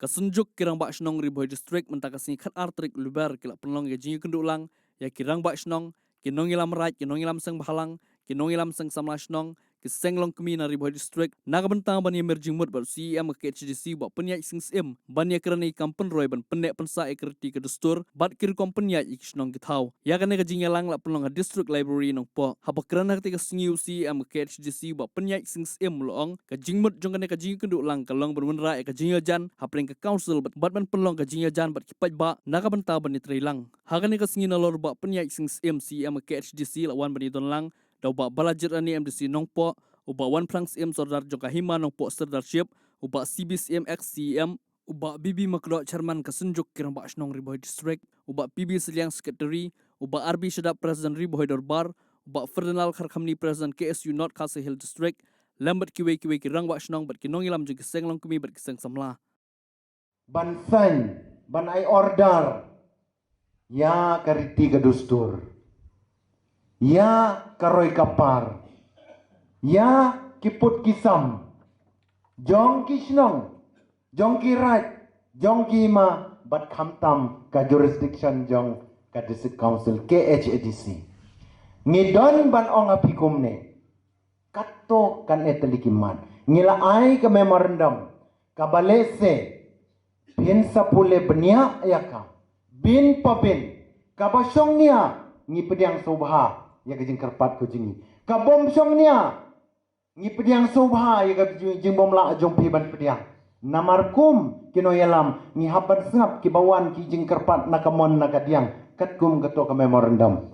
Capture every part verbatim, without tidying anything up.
Ka Synjuk ki Rangbah Shnong Ri Bhoi District mynta ka sngi khatar tarik Lber ki la pynlong ïa ka jingïakynduh lang ïa ki Rangbah Shnong, ki nongïalam raid, ki nongïalam seng bhalang, ki nongïalam seng samla shnong, ki seng longkmie na Ri Bhoi District na ka bynta ban ïamir jingmut bad u C E M ka K H A D C Bah Pynïaid Sing Syiem ban ïakren ïa ki kam pynroi ban pynneh pynsah ïa ka riti ka dustur bad ki rukom pynïaid ïa ki shnong ki thaw. Ïa kane ka jingïalang la pynlong ha District Library Nongpoh. Haba kren ha katei ka sngi u C E M ka K H A D C Bah Pynïaid Sing Syiem u la ong ka jingmut jong kane ka jingïakynduh lang ka long ban wanrah ïa ka jingïajan hapdeng ka council bad, bad ban pynlong ka jingïajan bad ki paidbah na ka bynta ban ïatreilang. Ha kane ka sngi nalor Bah Pynïaid Sing Syiem C E M ka K H A D C la wan ban ïadon lang da u Bah Balajied Rani M D C Nongpoh, u Bah Wanphrang Syiem Sordar jong ka Hima Nongpoh Sirdarship, u Bah C B Syiem ex C E M, u Bah B B Makdoh Chairman ka Synjuk ki Rangbah Shnong Ri Bhoi District, u Bah P B Sylliang Secretary, u Bah R B Shadap President Ri Bhoi Dorbar, u Bah Ferdinand Kharkhamli President K S U North Khasi Hills District, lem bad kiwei kiwei ki Rangbah Shnong bad ki nongïalam jong ki seng longkmie bad ki seng samla. Ban sign, ban ai order ïa ka riti ka dustur, ïa ka roi ka par, ïa ki pud ki sam jong ki shnong, jong ki raid, jong ki hima bad khamtam ka jurisdiction jong ka District Council K H A D C. Ngi don ban ong ha phi kumne. Katto katne tylli ki mat ngi la ai ka memorandum kaba lehse phin sa pule bniah ïa ka bin pa bin, kaba shongnia ngi pdiang sngewbha ïa ka jingkyrpad ka jong ngi, kabym shongnia ngi pdiang sngewbha ïa ka jing, jingbymlah jong phi ban pdiang. Namar kum ki nongïalam ngi hap ban sngap kiba wan ki jingkyrpad na ka mon na ka diang katkum kato ka memorandum.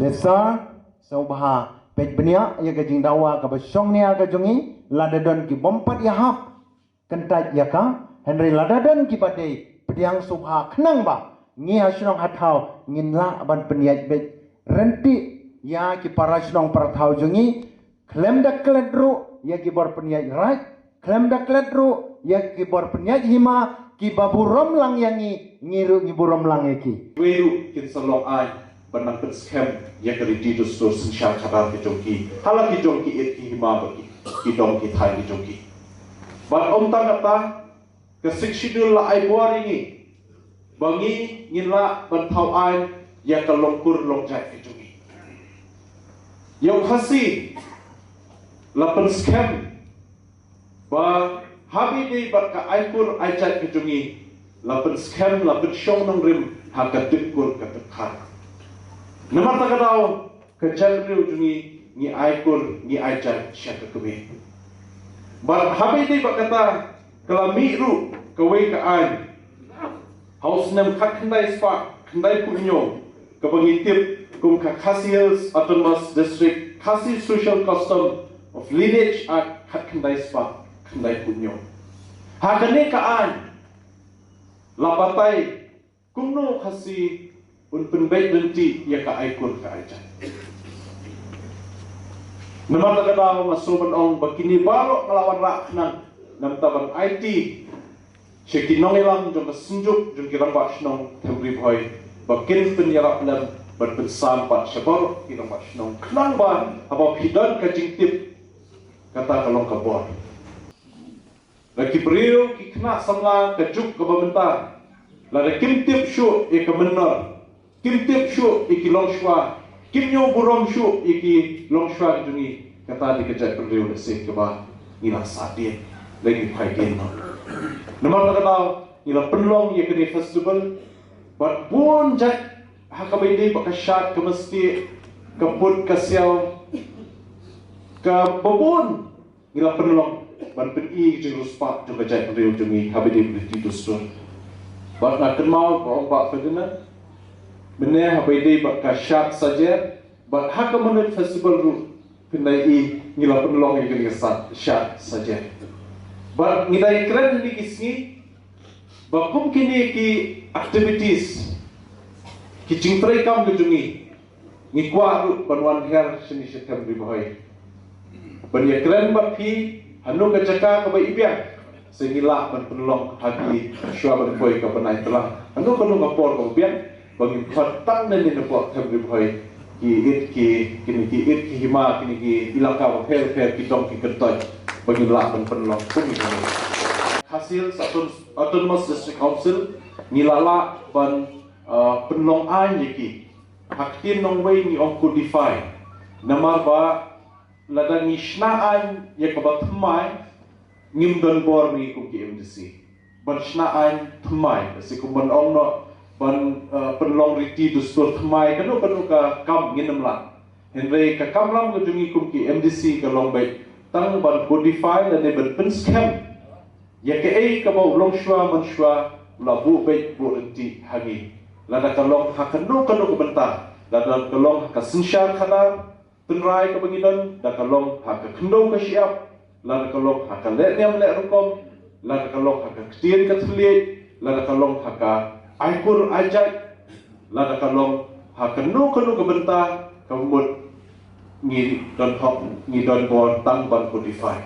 Te sa sngewbha peit bniah ïa ka jingdawa kaba shongnia ka jong ngi, lada don kibym pat ïahap kyntait ïa ka, hynrei lada don kiba dei pdiang sngewbha khnang ba ngi ha shnong ha thaw ngin lah ban pynïaid beit ryntih ïa ki para shnong para thaw jong ngi, khlem da klet ruh ïa ki bor pynïaid raid, khlem da klet ruh ïa ki bor pynïaid hima, kiba burom lang ïa ngi, ngi ruh ngi burom lang ïa ki. Wei ruh kin sa long ai ban nang pynskhem ïa ka riti dustur synshar khadar ki jong ki, ha la ki jong ki ïit ki hima bad ki, ki dong ki thaiñ ki jong ki. Bad ym tang kata, ka Sixth Schedule la ai bor ïa ngi ba ngi ngin lah ban thaw aiñ ïa ka longkur longjait ka jong ngi. Ïa u Khasi la pynskhem ba haba ïadei bad ka aikur aijait ka jong ngi, la pynskhem, la pynshong nongrim ha ka dipkur ka dipkhar. Namar kata ka daw ka jaitbynriew jong ngi, ngi aikur, ngi aijait sha ka kmie. Bad haba ïadei bad kata, ka la mih ruh kawei ka aiñ ha u snem khatkhyndai spah khyndaiphew hynñiew, kaba ngi tip kum ka Khasi Hills Autonomous District Khasi Social Custom of Lineage Act khatkhyndai spah khyndaiphew hynñiew. Ha kane ka aiñ la batai kumno u Khasi un pynbeit lynti ïa ka aikur ka aijait. Namar kata ka daw nga sngew ban ong ba kine baroh ka la wanrah khnang namar ban aiti sha ki nongïalam jong ka Synjuk jong ki Rangbah Shnong Them Ri Bhoi ba kin pynïarap lem ban pynsam pat sha baroh ki Rangbah Shnong khnang ba haba phi don ka jingtip, kata ka long ka bor. La ki briew ki khynnah samla ka juk kaba mynta, lada kim tip shuh ïa ka mynnor, kim tip shuh ïa ki longshuwa, kim ñiew burom shuh ïa ki longshuwa ki jong ngi, kata dei ka jaitbynriew lehse kaba ngi la sahdien, la ngi phai dien noh. Namar kata ka daw ngi la pynlong ïa kane festival bad bun jait, ha kaba ïadei bad ka shad, ka mesti, ka pud, ka siaw, kaba bun ngi la pynlong ban pyni ka jingriewspah jong ka jaitbynriew jong ngi haba ïadei bad ki dustur. Bad nga kynmaw ba ong Bah Ferdinand mynne haba ïadei bad ka shad sajer, bad ha ka Mynut Festival ruh phin da ïohi ngi la pynlong ïa kane ka shad sajer. Bad ngi da ïakren ha kine ki sngi ba kum kine ki activities, ki jingtrei kam ki jong ngi, ngi kwah ruh ban wan hiar shane sha Them Ri Bhoi ban ïakren bad phi hano ka jaka kaba i biang, sa ngi lah ban pynlong ha ki shuwa ban poi ka bnai tlang, hano kano ka por kaba biang, ba ngin khot tang nangne napoh Them Ri Bhoi ki ïit ki, kine ki ïit ki hima, kine ki ilaka bapher bapher, ki dong ki kyntoit, ba ngin lah ban pynlong kum kine. Khasi Hills Auton- Autonomous District Council, ngi la lah ban uh, pynlong aiñ ïa ki. Ha ktien nongwei ngi ong codify. Namar ba lada ngi shna aiñ ïa kaba thymmai, ngim don bor ngi kum ki M D C ban shna aiñ thymmai. Lehse kum ban ong noh ban uh, pynlong riti dustur thymmai, kano kano ka kam ngin ym lah. Hynrei ka kamram ka jong ngi kum ki M D C ka long beit tang ban codify lane ban pynskhem ïa kaei kaba u longshuwa manshuwa u la buh beit buh ryntih ha ngi. Lada ka long ha kano kano ka bynta, lada ka long ha ka synshar khadar tynrai kaba ngi don, lada ka long ha ka khyndew ka shyiap, lada ka long ha ka leh niam leh rukom, lada ka long ha ka ktien ka thylliej, lada ka long ha ka aikur aijait, lada ka long ha kano kano ka bynta, ka mut ngi don hok, ngi don bor tang ban codify.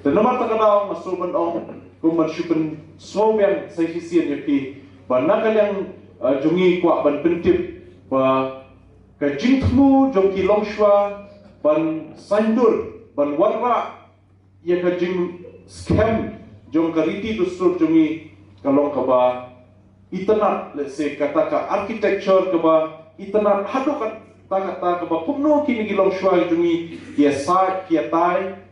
Te namar kata ka daw nga sngewbha ban ong kum ban shu pynsngew biang sa shisien ïa phi ba na ka liang uh, jong ngi kwah ban pyntip ba ka jingthmu jong ki longshuwa ban saiñdur, ban wanrah ïa ka jingskhem jong ka riti dustur jong ngi ka long kaba itynnad. Lehse kata ka architecture kaba itynnad haduh kata kata kaba kumno kine ki longshuwa jong ngi ki ïasaid ki ïatai.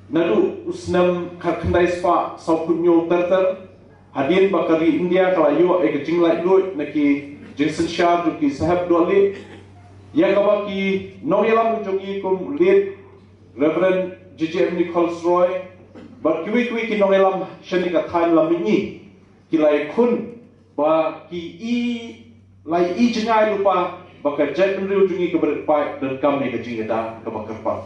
Naduh u snem khatkhyndai spah sawphew hynñiew ter ter, hadien ba ka ri India ka la ïoh ïa ka jinglaitluid na ki jingsynshar jong ki sahep dohlieh, ïa kaba ki nongïalam jong ngi kum u late Reverend J J M Nichols Roy bad kiwei kiwei ki nongïalam sha kane ka thaiñ Lammihngi ki la ïakhun ba ki i la i jngai lypa ba ka jaitbynriew jong ngi kaba rit paid donkam ïa ka jingïada kaba kyrpang.